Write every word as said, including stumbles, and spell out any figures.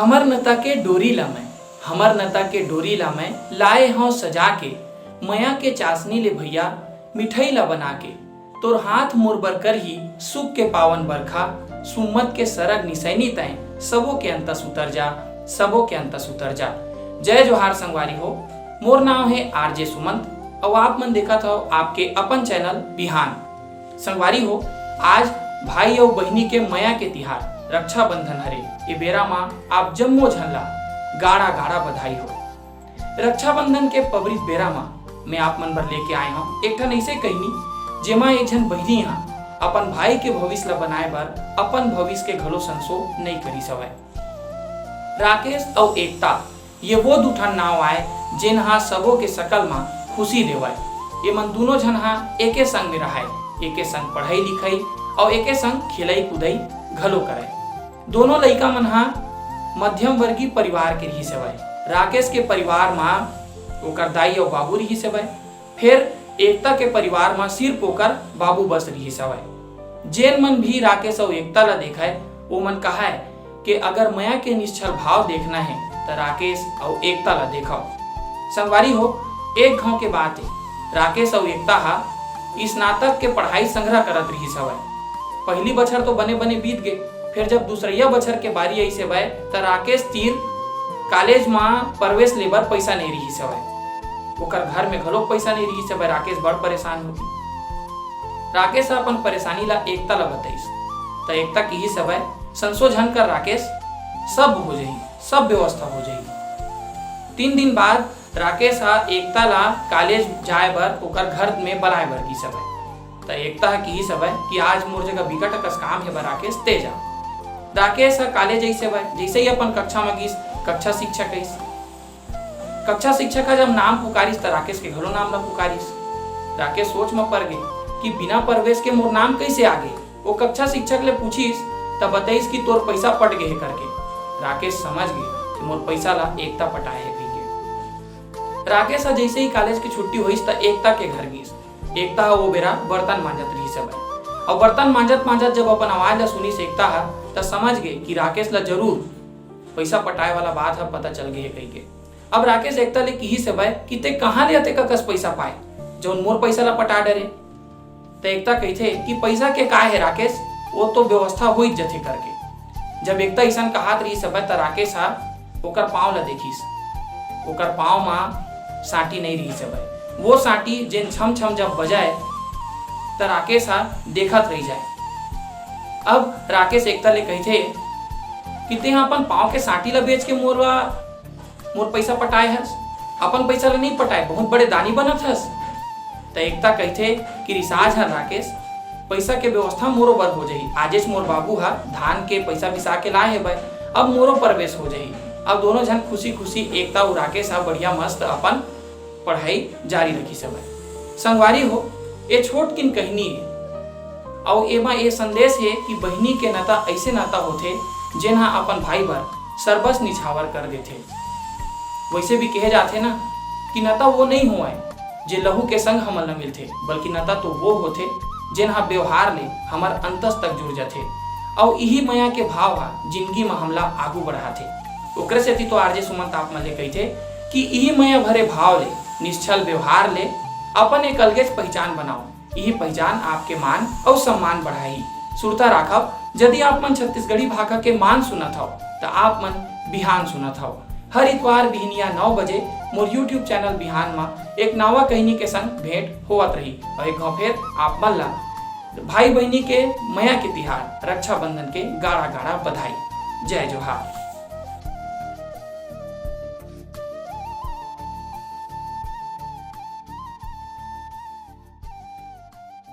हमर नता के डोरी ला मैं, हमर नता के डोरी ला मैं लाए हंव सजा के, मया के चासनी ले भैया मिठई ला बना के। तोर हाथ मोर बर करही सुख के पावन बरखा, सुम्मत के सरग निसैनी तैं, सबो के अंतस उतर जा, सबो के अंतस उतर जा। जय जोहार संगवारी हो, मोर नाव हे आरजे सुमंत, अउ आप मन देखत हव आपके अपन चैनल बिहान। संगवारी हो, आज भाई अउ बहिनी के मया के तिहार रक्षाबंधन हरे। ए बेरा मा आप जम्मो झन ला गाड़ा गाड़ा बधाई हो। रक्षाबंधन के पबरित बेरा मा मैं आप मन बर लेके आए हंव एक ठन अइसे कहिनी, जेमा एक झन बहिनी हा अपन भाई के भविष्य ला बनाए बर अपन भविष्य के घलो संसो नइ करिस हवय। राकेश अउ एकता, ये वो दू ठन नाव आय, जेन हा सबो के सकल मा खुशी देवय। ये मन दूनों झन हा एके संग में रहय, एके संग पढ़ई लिखई अउ एके संग खेलई कूदई घलो करय। दोनों लइका मन हा मध्यम वर्गीय परिवार के रिहिस हवय। राकेश के परिवार मा ओकर दाई अउ बाबू रिहिस हवय। फेर एकता के परिवार म सिर्फ ओकर बाबू बस रिहिस हवय। जेन मन भी राकेश अउ एकता ला देखय, ओमन कहय के अगर मया के निश्छल भाव देखना हे, त राकेश अउ एकता ला देखव। संगवारी हो, एक घांव के बात हे, राकेश अउ एकता हा स्नातक के पढ़ाई संघरा करत रिहिस हवय। पहिली बछर तो बने-बने बीत गे, फेर जब दूसरइया बछर के बारी आइस हवय, त राकेश तीर कॉलेज म प्रवेश लेबर पइसा नइ रिहिस हवय। ओकर घर में घलोक पइसा नइ रिहिस हवय। राकेश बड़ परेशान होगे। राकेश ह अपन परेशानी ला एकता ला बताइस, त एकता किहिस हवय, "संसो झन कर राकेश, सब हो जही, सब व्यवस्था हो जही।" तीन दिन बाद राकेश ह एकता ला कॉलेज जाए बर ओकर घर में बलाए बर गिस हवय। त एकता ह किहिस हवय कि आज मोर जगह बिकट अकस काम हे बा राकेश, ते जा। राकेश ह कॉलेज आइस हवय, जइसे ही अपन कक्षा म गिस, कक्षा शिक्षक आइस। कक्षा शिक्षक ह जब नाम पुकारिस त राकेश के घलो नाम ला पुकारिस। राकेश सोच म पर गे कि बिना प्रवेश के मोर नाम कइसे आ गे। वो कक्षा शिक्षक ले पूछिस त बताइस कि तोर पइसा पट गे हे करके। राकेश समझ गे कि मोर पइसा ला एकता पटाए हे कहिके। राकेश ह जइसे ही कॉलेज के छुट्टी होइस त एकता के घर गिस। एकता ह वो बेरा बर्तन मांजत रिहिस हवय। अउ बर्तन मांजत मांजत जब अपन आवाज ला सुनिस एकता ह, त समझ गे कि राकेश ला जरूर पइसा पटाए वाला बात ह पता चल गे हे कहिके। अब राकेश एकता ले किहिस हवय कि ते कहाँ ले अतेक अकस पइसा पाए, जउन मोर पइसा ला पटा डरे? त एकता कहिथे कि पइसा के का हे राकेश, वो तो व्यवस्था होइच जथे करके। जब एकता अइसन कहात रिहिस हवय, त राकेश ह ओकर पाँव ला देखिस। ओकर पाँव म सांटी नइ रिहिस हवय। वो सांटी जेन छम छम जब बजय, त राकेश ह देखत रहि जाय। अब राकेश एकता ले कहिथे कि तें ह अपन पाँव के सांटी ला बेच के मोर ला, मोर पइसा पटाए हस, अपन पइसा ला नइ पटाए, बहुत बड़े दानी बनत हस। त एकता कहिथे कि रिसा झन राकेश, पइसा के व्यवस्था मोरो बर हो जही। आजेच मोर बाबू ह धान के पइसा बिसा के लाए हेबय, अब मोरो प्रवेश हो जही। अब दोनों झन खुशी खुशी एकता अउ राकेश ह बढ़िया मस्त अपन पढ़ाई जारी रखिस हवय। संगवारी हो, ए छोट किन कहिनी हे, अउ एमा ए संदेश हे कि बहिनी के नता अइसे नता होथे, जेन ह अपन भाई बर सरबस निछावर कर देथे। वइसे भी कहे जाथे ना कि नता वो नइ होवय, जे लहू के संग हमन ल मिलथे, बल्कि नता तो वो होथे, जेन ह बेवहार ले हमर अंतस तक जुड़ जथे। अउ इही मया के भाव ह जिनगी म हमला आगू बढ़ाथे। ओकरे सेती तो आरजे सुमंत आप मन ले कहिथे कि इही मया भरे भाव ले, निश्छल बेवहार ले अपन एक अलगेच पहिचान बनाओ। इही पहिचान आपके मान अउ सम्मान बढ़ाही। सुरता राखव, यदि आप मन छत्तीसगढ़ी भाखा के मान सुनत हव, त आप मन बिहान सुनत हव। हर इतवार बिहनिया नौ बजे मोर YouTube चैनल बिहान म एक नवा कहिनी के संग भेंट होवत रही। अउ एक घांव फेर आप मन ला भाई बहिनी के मया के तिहार रक्षाबंधन के गाड़ा गाड़ा बधाई। जय जोहार।